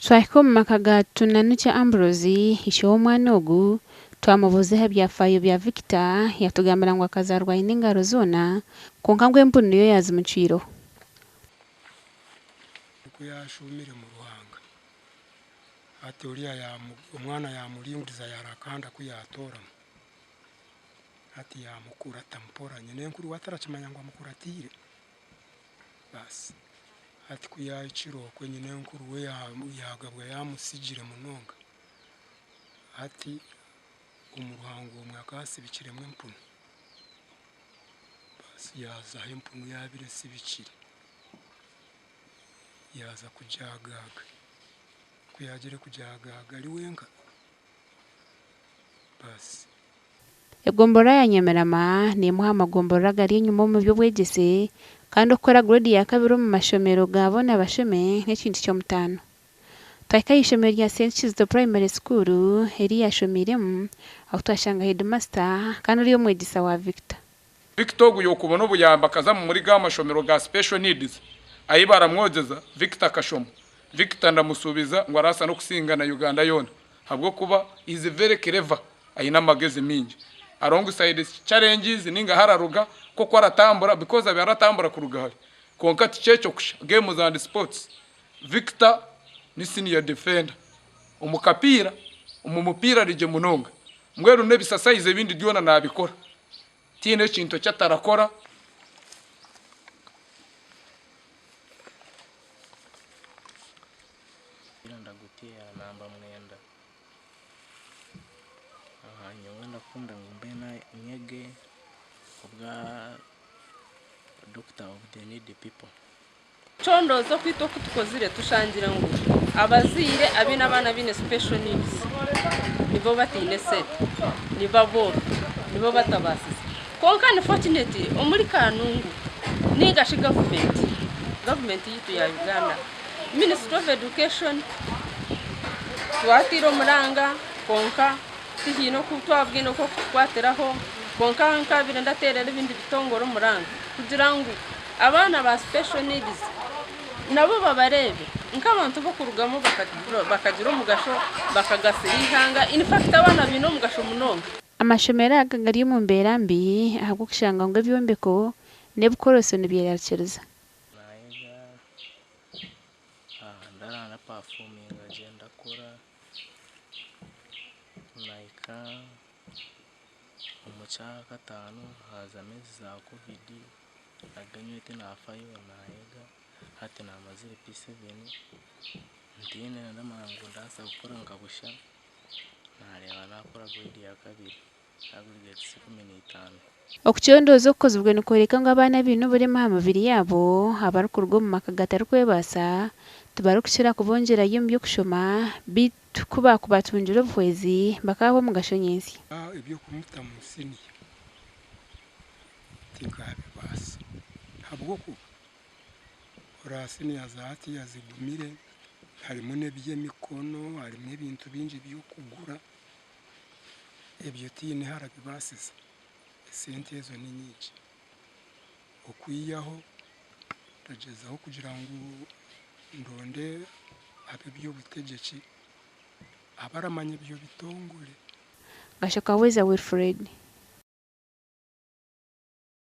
Twahika omu maka ga Tunanukye Ambrose, ishe w'omwana ogu, twamubuuza aha byafaayo bya Victor yatugambira ngu akazaarwa aine engaro zoona kwonka ngu empunu niyo yaazimucwireho. Ku yaashuumire mu ruhanga, hati oriya omwana yaamuringuriza yaarakanda ku yaatooramu. Hati yaamukurata mpora, nyinenkuru we atarakimanya ngu amukuratiire. Baasi hati ku yaahikire okwe nyinenkuru we yaagabwa yaamusigire munonga. Hati omu ruhanga omwe akaba asibikiremu empunu. Baasi yaaza ahu empunu yaabaire esibikire yaaza kugyagaaga. Ku yaagiire kugyagaaga ari wenka, baasi. Egomborora ya Nyamirama n'emwe aha magomborora agari enyima omu by'obwegyese kandi okukora gureedi ya kabiri omu mashomero ga boona bashome n'ekintu ky'omutaano. Twahika aha ishomero rya Saint Kizito Primary School eri yaashomiiremu ahu twashanga heedimasita kandi ori omwegyesa wa Victor. Victor ogu yokubona obuyambi akaza mumuri ga mashomero ga special needs ahi baramwogyeza Victor akashoma. Victor ndamusuubiza ngu araasa nokusinga na Uganda yoona habwokuba is very clever ayine amagezi mingi alongside challenges ninga ahu araruga nkoku aratambura because abaire aratambura kuruga hare kwonka tikyekyo kusha games and sports Victor ni senior defender omu kapiira omu mupiira arigye munonga Mbwenu n'ebisasayizi ebindi byona naabikora. Tihaine ekintu eki atarakora. Ndaguteera namba mwenda. Nyowe ndakunda ngu mbe nyege obwa doctor of the needy people. Okucondooza okwaitu oku tukozire tushangire ngu abazaire abaine abaana abaine special needs nibo bataine sente, nibo abooro, nibo batabaasize. Kwonka unfortunately omuri Kanungu ninga shi gavumenti, gavumenti yaitu ya Uganda, ministry of education twataire omuranga kwonka tihaine oku twabwine oku okutukwatiraho kwonka nkabaire ndateerera ebindi bitongore omuranga kugira ngu Abaana ba special needs nabo babareebe nk'abantu b'okurugamu bakagira omugasho bakagasira eihanga in fact abaana baine omugasho munonga. Amashomero aga gari omu mbeera mbi ahabw'okushanga ngu ebyombeko n'ebikoreso nibyerarikiriza. Nayega ndarara ndapafominga gye ndakora nahika omu kyakataano hazamu ezi za covid. Aga nyowe tinafayo nayega hati namazire P7 ntiine ndamanya ngu ndabaasa kukora nka busha nareeba nakora grade yakabiri aggregates 15. Okucondooza okukozirwe nikworeka ngu abaana abaine oburema aha mibiri yaabo abarikuruga omu maka gatarikwebaasa tibarikukira kubongyerayo omu by'okushoma beitu ku baakubatungire obuhwezi bakaabaho omugasho nyentsya. Eby'okumuta mu siniya Tinkabibaasa ahabw'okuba ora siniya za hatiiya zigumire, harimu n'eby'emikono, harimu ebintu bingi by'okugura, ebyo tihaine ahu arabibaasiza, esente ezo ni nyingi. Okwihaho ndagyezaho kugira ngu ndonde ab'eby'obutegyeki abaramanya ebyo bitongore. Gashakaweza Wilfred.